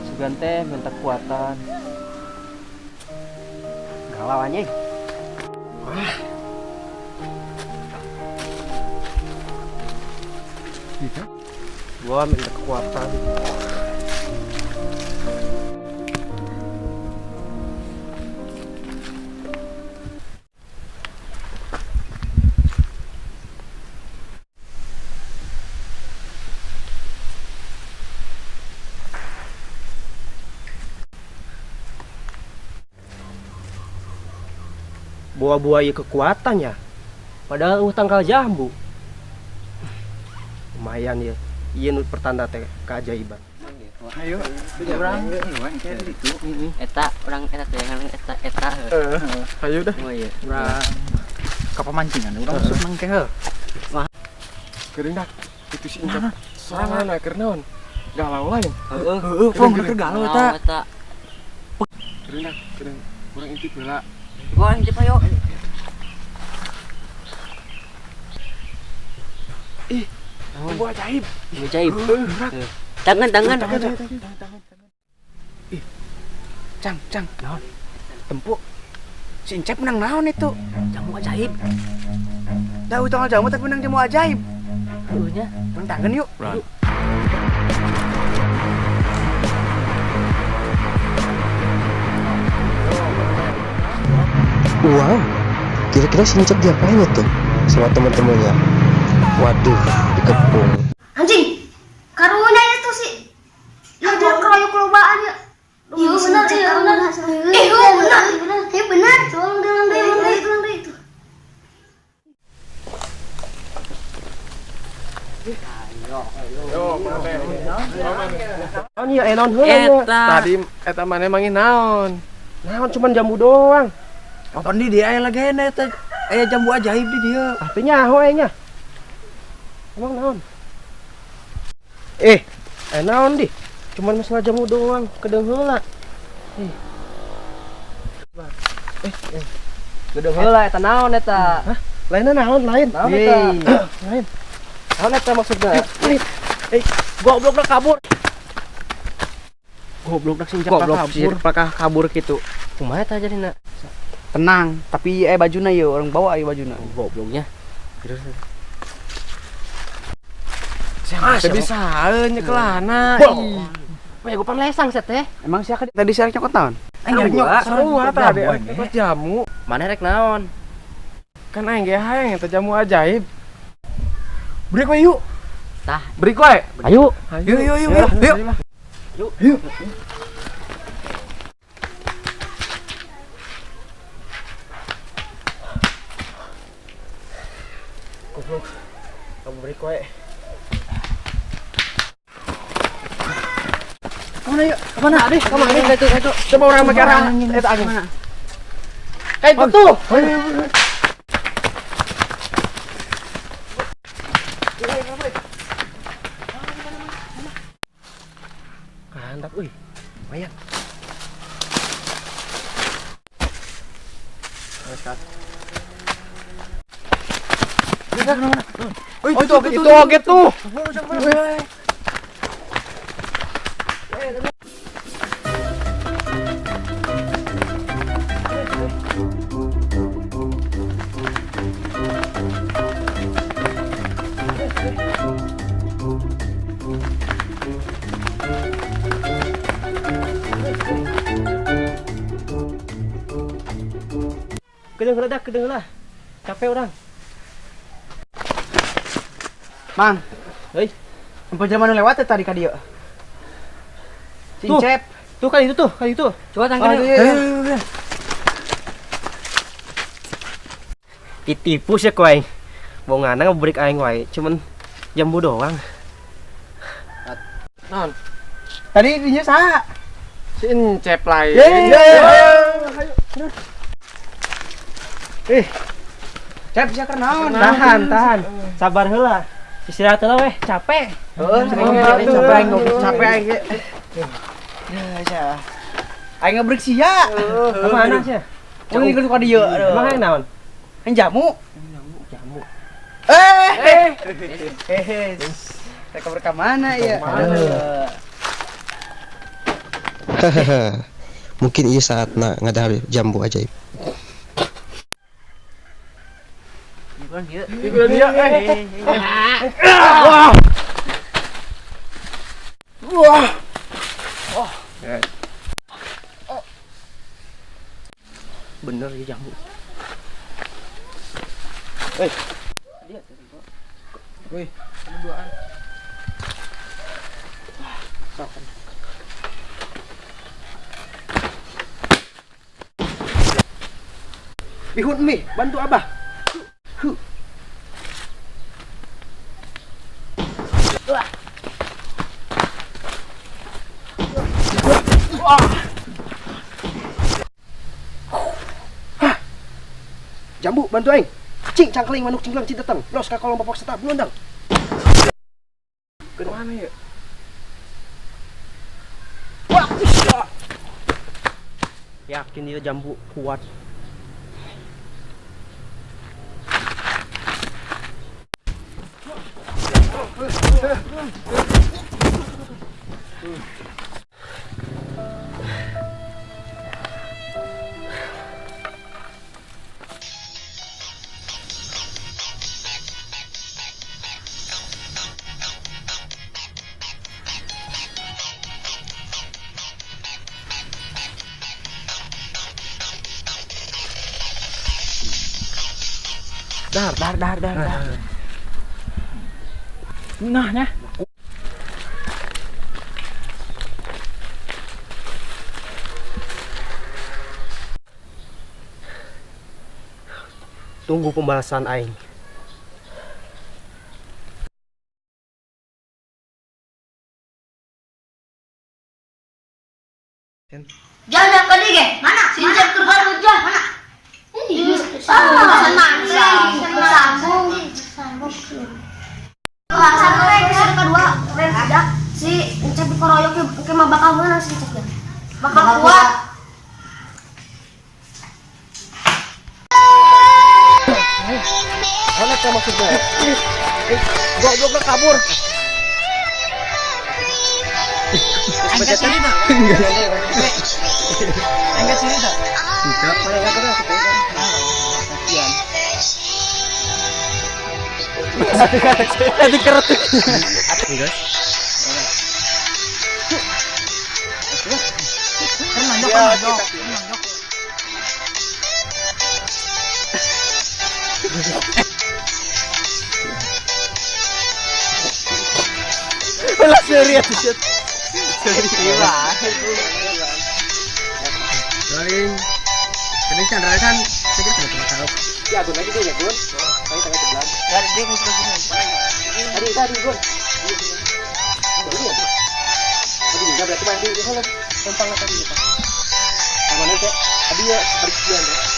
Sugan teh minta kekuatan. Galau anjing. Wah. Gitu. Gua minta kekuatan. Buah-buah ieu kekuatan ya. Padahal tangkal jambu. Lumayan ya. Ieu nu pertanda teh keajaiban. Ayo, urang itu. Eta urang eta teh eta eta. Ayo dah. Oh iya. Urang ka pamancingan urang masuk nang ke heuh. Geuring dah. Itu si Incep. Sorangan keur naon? Galau lain. Heeh. Heueuh, pong keur galau eta. Geuring dah, geuring. Urang intip heula. Gua intip ayo. Ih, buah ajaib. Buah ajaib. Tangan, tangan. Tangan. Ih. Cang, cang. Naon? Tempuk. Si Incep menang naon itu? Jamu ajaib. Dah utang jamu tapi menang jamu ajaib. Heueuh nya. Menang tangan yuk. Wow, kira-kira si Incep diapain itu sama teman-temannya? Waduh, dikepung. Anjing, karunya itu sih. Ya dia keroyok lobaan ya. Iya benar, iya benar. Iya benar, iya benar. Tolong dengan deh, itu. Yo, naon ieu naon heula. Tadi eta maneh manggih naon? Naon cuman jambu doang. Nonton di dia aya lagi eta aya jambu ajaib di dia. Ah teu nyaho aya nya. Emang naon? Naon di? Cuman masalah jamu doang, kedeung heula. Kedeung heula eta naon eta? Hah? Lainna naon lain? Naon eta? Lain. Naon eta maksudna? Goblok dah kabur. Goblok dah sing kabur. Goblok kabur kitu. Kumaha eta jadina? Tenang, tapi bajuna ieu orang bawa ieu bajuna. Gobloknya. Terus ah, bisa nyekelana. Weh, gua pan lesang set teh. Emang sia tadi sia nyokot naon? Aing nyokot sarua tadi nyokot jamu. Mana rek naon? Kan aing ge hayang eta jamu ajaib. Beri we yuk. Tah, beri we. Ayo. Ayo yuk yuk yuk. Yuk. Yuk. Goblok. Kamu beri koe. Kemana yuk? Kemana? Abis, kemana? Itu, itu. Coba orang pakai arah eta angin. Kayak itu tuh. Mantap, euy. Lumayan. Oh, itu oge tuh. Kedeung heula dah, kedeung heula. Capek orang. Mang. Heuy. Empo jelema nu lewat teh tadi ka dieu. Si Incep. Tuh kan itu tuh, kan itu. Coba tangkap. Oh, Ditipu sih ku aing. Bongana ngebreak aing wae, cuman jambu doang. Naon? Tadi dinya saha? Si Incep lain. Cep sia keur naon? Tahan, tahan. Sabar heula. Istirahat heula weh, capek. Heeh, capek aing capek aing ge. Ya, sia. Aing ngebreak sia. Kemana sia? Mun ikut ka dieu. Emang aing naon? Aing jamu. Jamu. Rek ka mana ya? Hahaha. Mungkin ia saatnya ngadahar jambu ajaib. Wah. Wah. Oh. Bener ya jambu. Hei. Wih, duaan. Bihun mie, bantu abah. Huh. Hah. Jambu, bantu aing. Cing cangkling manuk cingklang cing datang. Los ka kolong popok setap ngundang. Mana ya? Wah, yakin dia jambu kuat. Dar, dar, dar, dar, dar. Nah, nah. Tunggu pembalasan aing. Jangan kali ge. Mana? Sincap keluar hujan. Mana? Sambung. Si Encep dikeroyok ke mah bakal menang si Encep ya. Bakal kuat. Mana kan maksudnya? Gobloknya kabur. Angkat cerita. Angkat cerita. Enggak. Tadi keretik. Guys. Wala serius shit. Garing. Ini Chandra kan saya kira kena tahu. Ya, Gun lagi tuh ya, Gun. Tadi tanggal 11. Dari dia musuh Tadi tadi Gun. Tadi juga berarti mandi di sana. Gampang lah tadi kita. Sama nanti tadi ya bersihan ya.